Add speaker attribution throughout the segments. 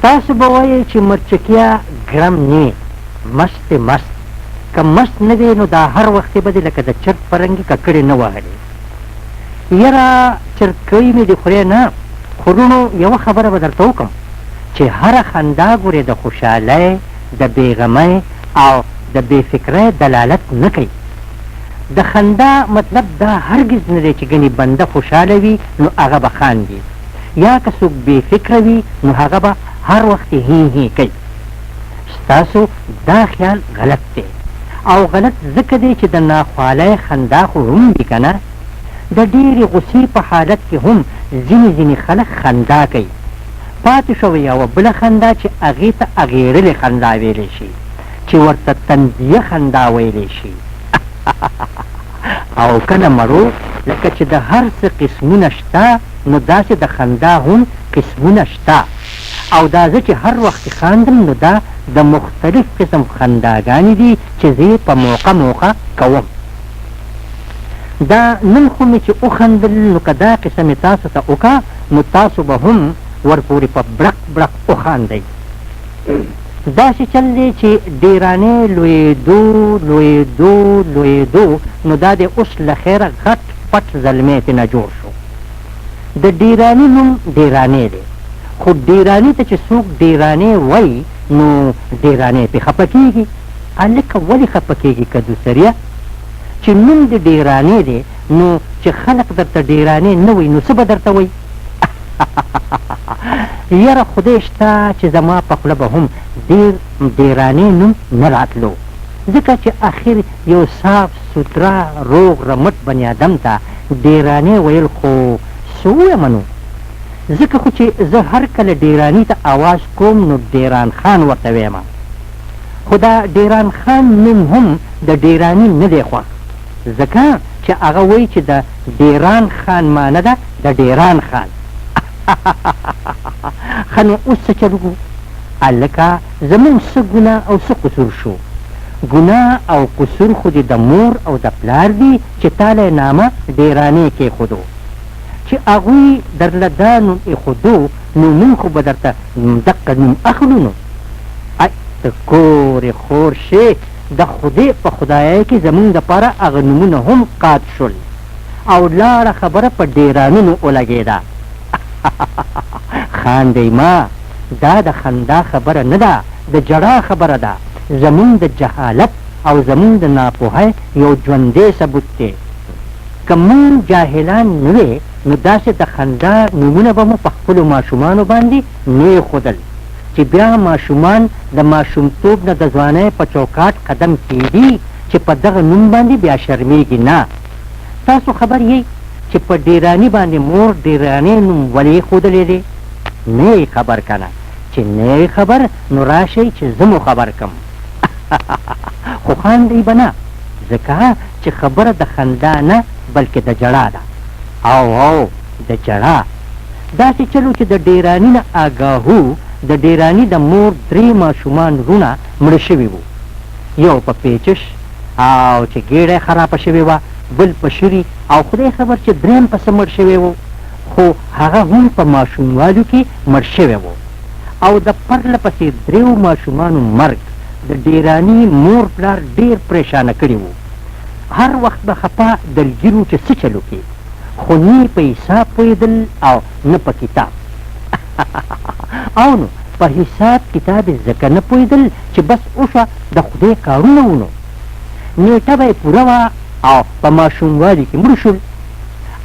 Speaker 1: تاسو به وایئ چې مرچکیه ګرم نې، مست دی مست، که مست نه وې نو دا هر وختې به دې لکه د چرت په رنګې ککړې نه وهلې. یره چرت کوي مې دې خورې نه، خو روڼو یوه خبره به درته وکړم چې هره خندا ګورې د خوشحالۍ، د بې غمۍ او د بې فکرۍ دلالت نه کوي. د خندا مطلب دا هرګز نه دی چې ګنې بنده خوشحاله وي نو هغه به خاندي. یا که څوک بې فکره وي نو هغه به هر وخت هی هی کوي. ستاسو دا خیال غلط دی او غلط ځکه دی چې د ناخوالۍ خندا خو هم وي که نه؟ د ډېرې غوسې په حالت کې هم ځینې ځینې خلک خندا کوي. پاتې شوه یوه بله خندا چې هغې ته اغېرلې خندا ویلی شي چې ورته طنزیه خندا ویلی شي. او کنه مړو لکه چې د هر څه قسمونه شته نو داسې د خندا هم قسمونه شته او دا زه چې هر وخت خاندم نو دا د مختلف قسم خنداګانې دي چې زه یې په موقع موقع کوم. دا نن خو مې چې وخندل نو که دا قصه مې تاسو ته وکړه نو تاسو به هم ورپورې په بړق بړق وخاندئ. داسې چل دی چې ډېرانی لویېدو لویېدو لویېدو نو دا دی اوس له خیره غټ پټ زلمی ترېنه جوړ شو. د ډېراني نوم ډېرانی دی خو ډېراني ته چې څوک ډېرانی وایي نو ډېرانی پرې خپه کېږي. هلکه ولې خپه کېږې کدوسریه؟ چې نوم دې ډېرانی دی نو چې خلق درته ډېرانی نه وایي نو څه به درته وایي؟ یره خدای شته چې زما په خوله به هم ډېر ډېرانی نوم نه راتلو ځکه چې اخر یو صاف سوتره روغ رمټ بنیادم ته ډېرانی ویل خو څه ووایم نو ځکه خو چې زه هر کله ډېراني ته اواز کوم نو ډېران خان ورته وایم خو دا ډېران خان نوم هم د ډېراني نه دی خوښ ځکه چې هغه وایي چې د ډېران خان معنی ده د ډېران خان. ښه نو اوس څه چل وکړو؟ هلکه زموږ څه ګناه او څه قصور شو؟ ګناه او قصور خو دې د مور او د پلار دي چې تاله یې نامه ډېرانې کېښودو. چې هغوی درله دا نوم اېښودو نو موږ خو به درته دقه نوم اخلو نو. ای ته کورې خور شې د خدای په خدایۍ کې زموږ دپاره هغه نومونه هم قات شول او لاړه خبره په ډېرانونو ولګېده. خاندئ مه، دا د خندا خبره نه ده، د ژړا خبره ده، زموږ د جهالت او زموږ د ناپوهۍ یو ژوندی ثبوت دی. که موږ جاهلان نه وی نو داسې د خندا نومونه به مو په خپلو ماشومانو باندې نه اېښودل. چې بیا ماشومان د ماشومتوب نه د ځوانۍ په چوکاټ قدم کیږدي چې په دغه نوم باندې بیا شرمیږي نه. تاسو خبر یئ چې په ډیراني باندې مور ډیرانی نوم ولې ایښودلی دی؟ نه یئ خبر کنه؟ چې نه یئ خبر نو راشئ چې زه مو خبر کړم. خو خاندئ به نه ځکه چې خبره د خندا نه بلکې د ژړا ده. او او د ژړا. داسې چل و چې د ډېراني نه آګاهو د ډېراني د مور درې ماشومان وروڼه مړه شوي وو، یو په پېچش او چې ګېډه یې خرابه شوې وه، بل په شري او خدای خبر چې درېیم په څه مړ شوی و، خو هغه هم په ماشوموالي کې مړ شوی و او د پرله پسې درېو ماشومانو مرګ د ډېراني مور پلار ډېر پرېشانه کړي وو، هر وخت به خپه دلګیر و چې څه چل وکړي. خو نۀ په حساب پوهېدل او نۀ په کتاب. او نو په حساب کتاب يې ځکه نۀ پوهېدل چې بس وشوه د خدای کارونه وو نو. نېټه به يې پوره وه او په ماشوموالي کې مړه شول.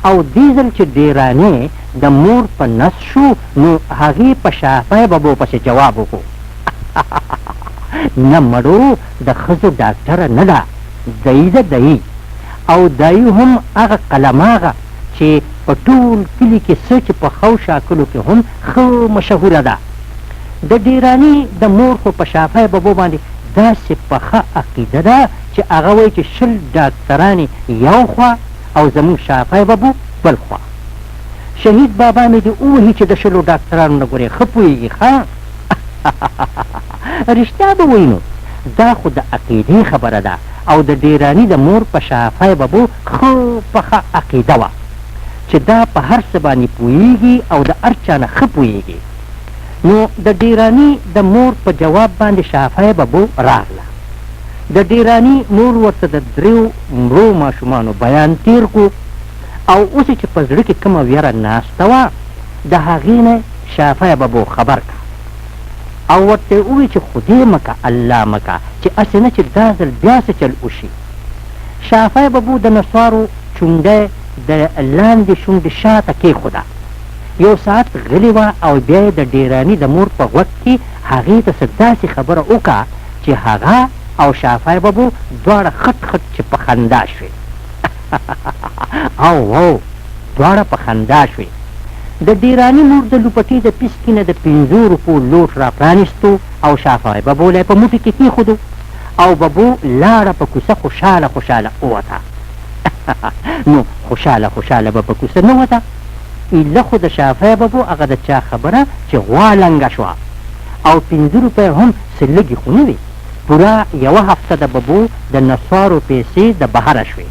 Speaker 1: او دې ځل چې ډېرانی د مور په نس شو نو هغې په شاپی ببو پسې جواب وکړو. نه مړو د ښځو ډاکټره نه ده، دایي ده دایي. او دایي هم هغه قلماغه چې په ټول کلي کې څه چې په ښو شاکلو کې هم ښه مشهوره ده. د ډېراني د مور خو په شافعي ببو باندې داسې پخه عقیده ده چې هغه وایي چې 20 ډاکترانې یو خوا او زموږ شافعي ببو بل خوا. شهید بابا مې دې ووهي چې د 20 ډاکترانو نه ګورې ښه پوهېږي ښه؟ رښتیا به وایي نو دا خو د عقیدې خبره ده. او د ډېراني د مور په شافی ببو ښه پخه عقیده وه چې دا په هر څه باندې پوهېږي او د هر چا نه ښه پوهېږي. نو د ډېراني د مور په جواب باندې شافی ببو راغله. د ډېراني مور ورته د درېو مړو ماشومانو بیان تېر کړو او اوس یې چې په زړه کې کومه ویره ناسته وه د هغې نه شافی ببو خبر کړه او ورته یې وویل چې خدای مه که الله مه که چې هسې نه چې دا ځل بیا څه چل وشي. شافی ببو د نسوارو چونډی د لاندې شونډې شاته کېښوده. یو ساعت غلې وه او بیا یې د ډېراني د مور په غوږ کې هغې ته څه داسې خبره وکړه چې هغه او شافی ببو دواړه خټ خټ چې په خندا شوې. او او دواړه په خندا شوې. د ډېراني مور د لوپټې د پیسکي نه د پنځو روپو لوټ را پرانیستو او شافی ببو له یې په موټي کې کېښودو او ببو لاړه په کوڅه خوشاله خوشاله ووته. نو خوشاله خوشاله به په کوڅه نه وته؟ ایله خو د شافی ببو هغه د چا خبره چې غوا لنګه شوه او پنځه روپۍ هم څه لږې خو نه وې. پوره یوه هفته د ببو د نسوارو پیسې د بهره شوې.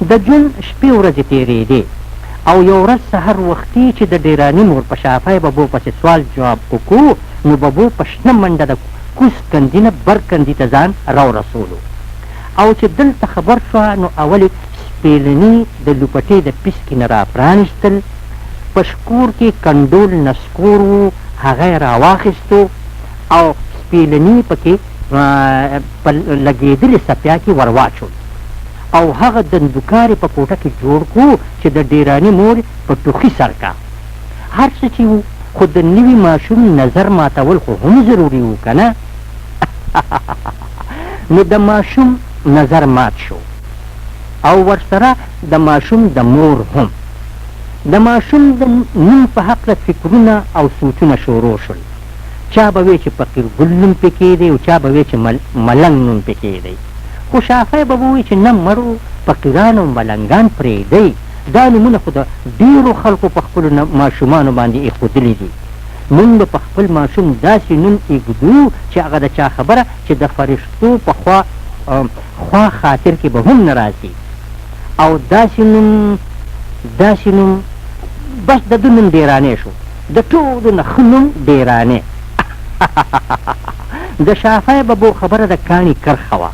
Speaker 1: د ژوند شپې ورځې تېرېدې او یو ورځ سحر وختي چې د ډېراني مور په شافی ببو پسې سوال جواب وکړو نو ببو په شنه منډه د کوز کندي نه بر کندي ته ځان راورسولو او چې دلته خبر شوه نو اول یې سپېلني د لوپټې د پیسکي نه را پرانیستل، په شکور کې کنډول نسکور وو هغه یې راواخیستو او سپېلني په کې په لګېدلې څپیا کې ورواچول او هغه دندوکار یې په کوټه کې جوړ کړو چې د ډېراني مور په ټوخي سر کا. هر څه چې وو خو د نوي ماشوم نظر ماتول خو هم ضروري وو که نه؟ نو د ماشوم نظر مات شو. او ورسره د ماشوم د مور هم. د ماشوم د نوم په هکله فکرونه او سوچونه شروع شول. چا به وې چې فقیر ګل نوم پې کېدی او چا به وې چې ملنګ نوم پې کېدی. خو شافی به ووې چې نه مړو فقیران او ملنګان پرېږدئ، دا نومونه خو د ډېرو خلکو په خپلو ماشومانو باندې اېښودلي دي. مونږ به په خپل ماشوم داسې نوم اېږدو چې هغه د چا خبره چې د فرشتو په خوا خوا خاطر کې به هم نه راځي او داسې نوم داسې نوم بس د ده نوم ډېرانی شو د ټولو نه ښه نوم ډېرانی د شافی ببو خبره د کاڼي کرښه وه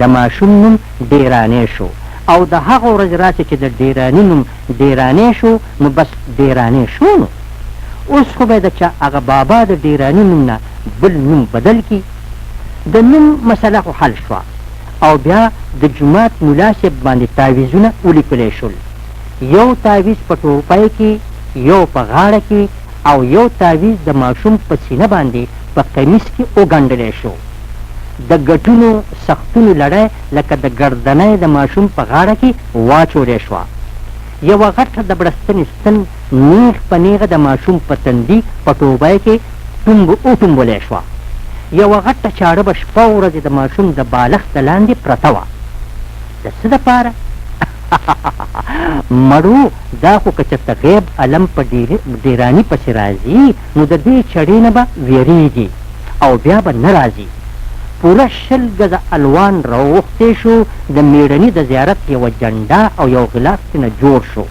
Speaker 1: د ماشوم نوم ډېرانی شو او د هغه ورځې راسې چې د ډېراني نوم ډېرانی شو نو بس ډېرانی شو نو اوس خو به د چا هغه بابا د ډېراني نوم نه بل نوم بدل کړي د نوم مسله خو حل شوه او بیا د جومات ملا صیب باندې تاویزونه ولیکلی شول، یو تاویز په ټوپۍ کې، یو په غاړه کې او یو تاویز د ماشوم په سینه باندې په قمیص کې وګنډلی شو. د ګټونو سختونو لړی لکه د ګردنۍ د ماشوم په غاړه کې واچولی شوه. یوه غټه د بړستنې ستن نېغ په نېغه د ماشوم په تندي په ټوبۍ کې ټومب وټومبلی شوه. یوه غټه چاړه به شپه او ورځ د ماشوم د بالښت د لاندې پرته وه. د څه دپاره؟ مړو دا خو که چېرته غیب علم په ډېراني پسې راځي نو د دې چړې نه به وېرېږي او بیا به نه راځي. پوره 20 ګزه الوان راوغوښتی شو، د مېړني د زیارت یوه جنډه او یو غلاف ترېنه جوړ شو.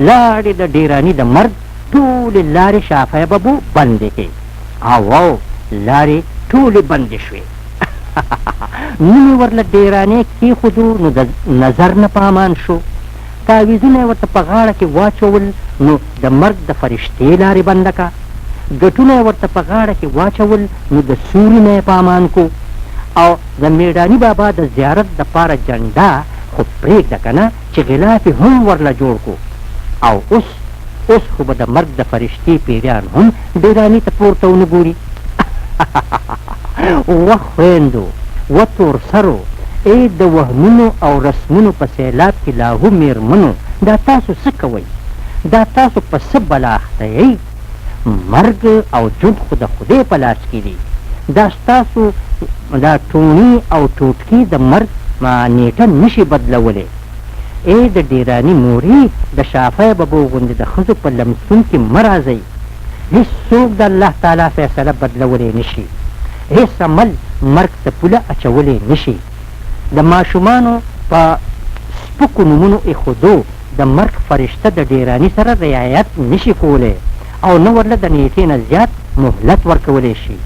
Speaker 1: لاړې د ډېراني د مرګ ټولې لارې شافی ببو بندې کړې. او لارې ټولې بندې شوې. نوم یې ورله ډېرانی کېښودو نو د نظر نه په امان شو. تاویزونه یې ورته په غاړه کې واچول نو د مرګ د فرشتې لارې بنده کا. ګټونه یې ورته په غاړه کې واچول نو د سوري نه یې په امان کو. او د میډاني بابا د زیارت دپاره جنډه خو پرېږده که نه چې غلاف یې هم ورله جوړ کو. او اوس اوس خو به د مرګ د فرشتې پیریان هم ډېراني ته پورته ونه ګوري. وه خویندو، وه تورسرو، ای د وهمونو او رسمونو په سیلاب کې لاهو مېرمنو، دا تاسو څه کوئ؟ دا تاسو په څه بلا اخته یئ؟ مرګ او ژوند خو د خدای په لاس کې دي. دا ستاسو دا ټوڼې او ټوټکې د مرګ نېټه نه شي بدلولی. ای د ډېراني مورې، د شافی ببو غوندې د ښځو په لمسون کې مه راځئ. هېڅ څوک د الله تعالی فیصله بدلولی نه شي. هېڅ عمل مرګ ته پوله اچولی نه شي. د ماشومانو په سپکو نومونو اېښودو د مرګ فرشته د ډېراني سره رعایت نه شي کولی او نه ورله د نېټې نه زیات مهلت ورکولی شي.